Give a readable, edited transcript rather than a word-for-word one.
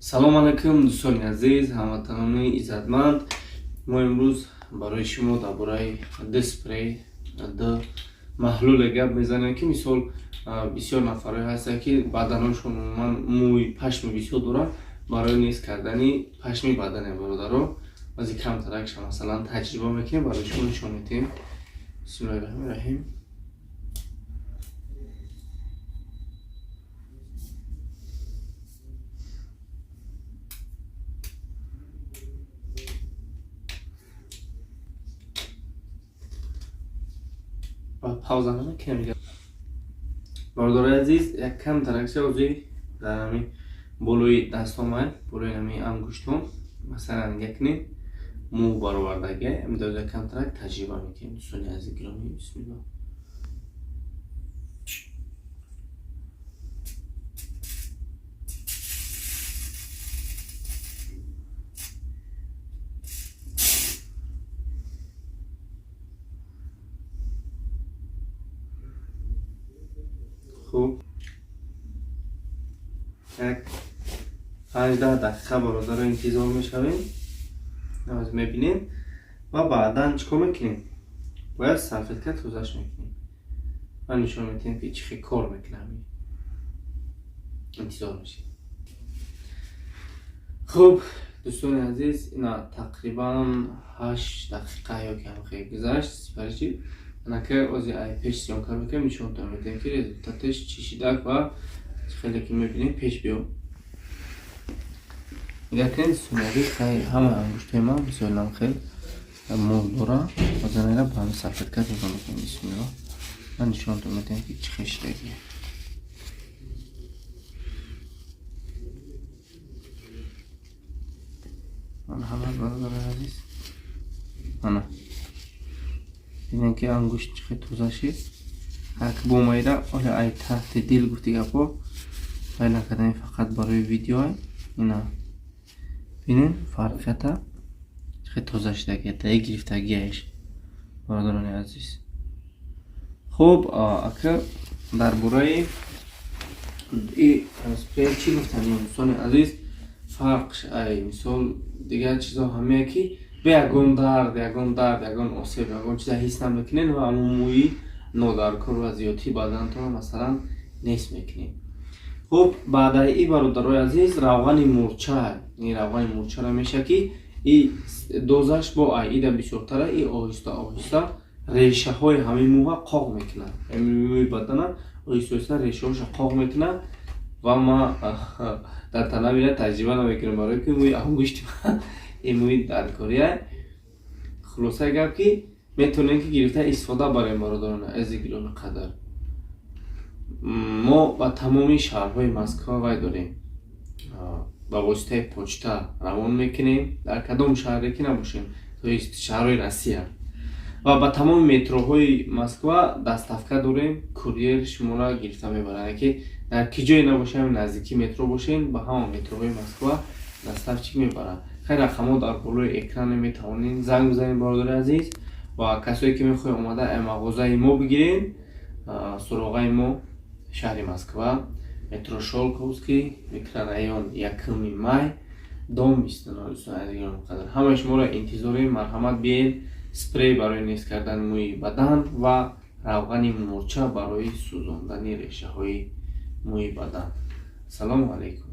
Салом алайкум, дӯстони азиз, ҳамватанони иззатманд. Мо имрӯз барои шумо дар бораи ду спрей, ду маҳлуле гап мезанем, ки мисол бисёр нафарое ҳастанд, ки баданошон умуман мӯи пашми бисёр доранд. Барои нест кардани пашми бадане, бародаро, баъзе камтаракша масалан таҷриба мекунем, барои шумо нишон медиҳем. Бисмиллоҳи раҳмони раҳим. Пауза намекунем, бародарои азиз. Як камтаракша озӣ дар ҳами болои дастомай, болои ҳами ангуштон, масалан, якни мӯ баровардаге, амидоз як камтарак таҷриба мекунем, дӯстони азизи гиромӣ. Бисмиллоҳ. Хуб, як 5-10 дақиқа, бародаро, интизор мешавем, мебинем ва баъдан чӣ кор мекунем? Бояд салфетка тозаш мекунем ва нишон медиҳем, ки чӣ хел кор мекунам. Интизор мешем. Хуб, дӯстони азиз, ина тақрибан 8 дақиқа ё ки ҳамхел гузашт, сипарӣ шид. Анака ози ай пеш съёмка мекунем, нишонтон медиҳем, ки результаташ чӣ шидак. Ва хеле ки мебинем, пеш биё, нигоҳ кунед, дӯстони азиз. Ҳама ангуштои ман бисёр намхел мӯ дора. Озанера ба ҳами салфетка тоза мекунем. Бисмиллоҳ. Ман нишонтон медиҳем, ки чӣ хел шидагия. Марҳамат, бародарои азиз, ана бинем, ки ангушт чӣ хел тоза шид. Ҳак бомайда оля ай таҳти дил гуфти гапо вай накардани, фақат барои видео. Ина бинем фарқията, чӣ хел тоза шидагия, таи гирифтагияш, бародарони азиз. Хуб, ака дар бораи спрей чӣ гуфтанем, дӯстони азиз? Фарқш ай мисол дигар чизо ҳамее, ки бе ягон дард, ягон осеб, ягон чиза ҳис намекунед ва ҳамун мӯи нодаркор ва зиёдтии баданатонро масалан нест мекунед. Хуб, баъдаи и, бародарои азиз, равғани мурча. Ин равғани мурчаро меша, ки и дозаш бо ай ида бисёртара, и оҳиста оҳиста решаҳои ҳамин мӯҳа қоқ мекунад, мӯи бадана оҳиста оҳиста решаҳоша қоқ мекунад. Ва ма дар танам ина таҷриба намекунам, барое ки мӯи ангушти ман ин мӯи даркория. Хулосаи гап, ки метавонем, ки гирифта истифода барем. Бародарони азизи гироми қадр, мо ба тамоми шаҳрҳои Москва вай дорем, ба воситаи почта равон мекунем, дар кадом шаҳре ки набошем, то есть шаҳрҳои Россия, ва ба тамоми метроҳои Москва доставка дорем. Курьер шуморо гирифта мебарад, ки дар ки ҷое набошем, наздики метро бошем, ба ҳама метроҳои Москва доставщик мебарад. Хай, рақамҳо дар болои экране, метавонед занг бизанед, бародари азиз. Ва касое ки мехоҳед омада мағозаи мо бигирен, суроғаи мо: шаҳри Москва, метро Шолковский, микрорайон Якуми Май, дом 29. Дӯстони азизи гиромиқадр, ҳамаи шуморо интизорем. Марҳамат, биед. Спрей барои нест кардани мӯи бадан ва равғани мурча барои сӯзондани решаҳои мӯи бадан. Салому алайкум.